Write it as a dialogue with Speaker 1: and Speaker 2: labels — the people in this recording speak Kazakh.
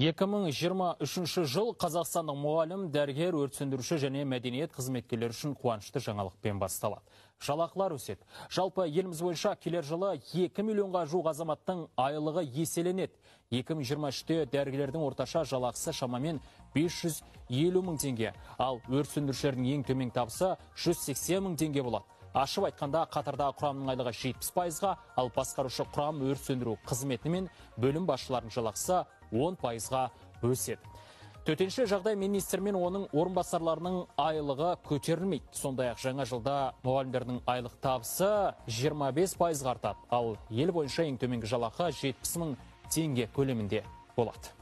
Speaker 1: 2023 жыл Қазақстандық мұғалім, дәрігер, өрт сөндіруші және мәдениет қызметкерлері үшін қуанышты жаңалықпен басталады. Жалақылар өседі. Жалпы еліміз бойынша келер жылы 2 миллионға жуық азаматтың айлығы еселенеді. 2023-те дәрігерлердің орташа жалақысы шамамен 550 мың теңге, ал өрт сөндірушілердің ең төмен табысы 180 мың теңге болады. Ашып айтқанда, қатардағы құрамның айлығы 70%-ға, ал басқарушы құрам, өрт сөндіру қызметі мен бөлім басшыларының жалақысы 10%-ға өседі. Төтенше жағдай министрі мен оның орынбасарларының айлығы көтерілмейді. Сондай-ақ жаңа жылда мұғалімдердің айлық табысы 25%-ға артады. Ал ел бойынша ең төменгі жалақы 70 мың теңге көлемінде болады.